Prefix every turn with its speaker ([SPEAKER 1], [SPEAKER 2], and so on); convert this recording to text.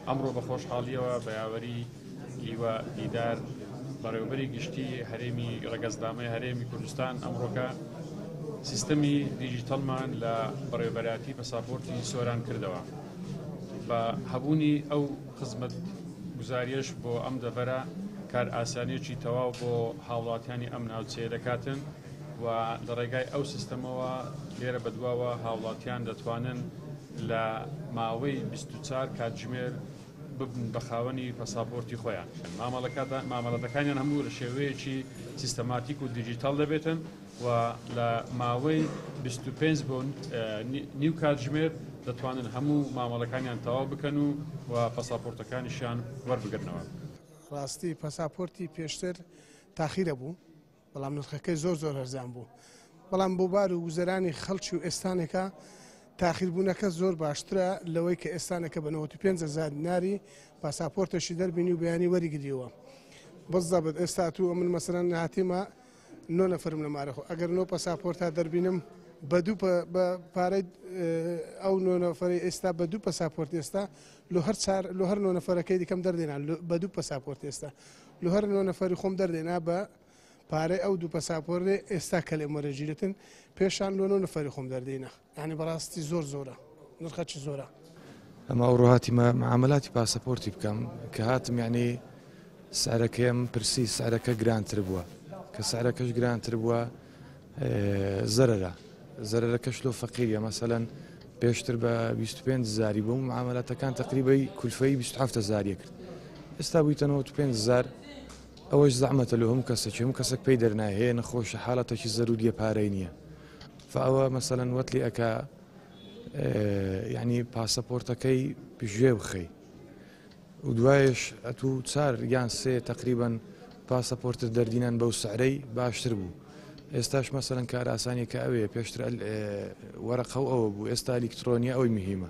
[SPEAKER 1] ئەمڕۆ بە خۆشحاڵیەوە بە یاوەری لیوا دیدار بەڕێوەبەری گشتی هەرێمی ڕەگەزنامەی هەرێمی کوردستان ئەمڕۆکە سیستەمی دیجیتەڵمان لە بەڕێوەبەرایەتی پەساپۆرتی سۆران کردەوە. بە هەبوونی ئەو خزمەت گوزاریەش بۆ ئەم دەڤەرە کارئاسانیەکی تەواو بۆ هاوڵاتیانی ئەم ناوچەیە دەکاتن و لە ڕێگای ئەو سیستەمەوە لێرە بەدواوە هاوڵاتیان دەتوانن لە ماوەی 24 کاتژمێر ببن بە خاوەنی پەساپۆرتی خۆیان. مامەڵەتەکانیان هەموو لە شێوەیەکی سیستەماتیک و دیجیتاڵ دەبێتن و لە ماوەی 25 بۆ نیو کاتژمێر دەتوانن هەموو مامەڵەکانیان تەواو بکەن و و پەساپۆرتەکانیشیان وەربگرنەوە.
[SPEAKER 2] ڕاستی پەساپۆرتی پێشتر تاخیرە بوو، بەڵام نرخەکەی زۆر زۆر هەرزان بوو، بەڵام بۆ بار و گوزەرانی خەڵکی و ئێستانێکە تاخیربوونەکە زۆر باشترە لەوەی کە ئێستانەکە بە 95 هەزار دیناری پاساپۆرتێکی دەربینی و بەیانی وەریگریەوە. بزەبت ئێستا تو من مەسەلەن هاتیمە نۆ نەفرم لە مارە خۆ ئەگەر نۆ پەساپۆرتا دەربینم بە دوو بە پارەی ئەو نۆ نەفەری ئێستا بە دوو پەساپۆرت ئێستا لۆ هەر چار لۆ هەر نۆ نەفەرەکەی دیکەم دەردێنا بە دوو پەساپۆرت ئێستا لۆ هەر نۆ نەفەری خۆم دەردێنا بە پارەی ئەو دوو پەساپۆرێ ئێستا کە لێم وەرەگیرێتن پێشان لۆ نۆ نەفەری خۆم دەردێنا یعنی بەڕاستی زۆر زۆرە نرخەکی زۆرە.
[SPEAKER 3] ئەمە ئەوڕۆ هاتیمە معاملاتی پاسەپۆرتی بکەم کە هاتم یعنی سعرەکەیم پرسی سعرەکە گرانتر بووە کە سعرەکەش گرانتر بووە زەرەرە زەرەرەکەش لۆ فەقیریە مەسەلەن پێشتر بە 25 زاری بوو معاملاتەکان تقریبی کولفەی 27 زاریە کرد ئێستا بوویتە 95 زار ئەوەش زەحمەتە لۆ هەموو کەسێکی هەموو کەسێک پێی دەرنایە هەیە نەخۆشە حاڵەتێکی زەروریە پارەی نییە فئەوە مەسەلەن وەتلی ئەکا یعنی پاسەپۆرتەکەی پژێ بخەی و دوایش ئەتوو چار یان سێ تەقریبەن پاسەپۆرتت دەردینان بەو سعرەی باشتر بوو ئێستاش مەسەلەن کارئاسانیەکە ئەوەیە پێشتر وەرەقە و ئەوە بوو ئێستا ئەلیکترۆنیە ئەوەی مهیمە.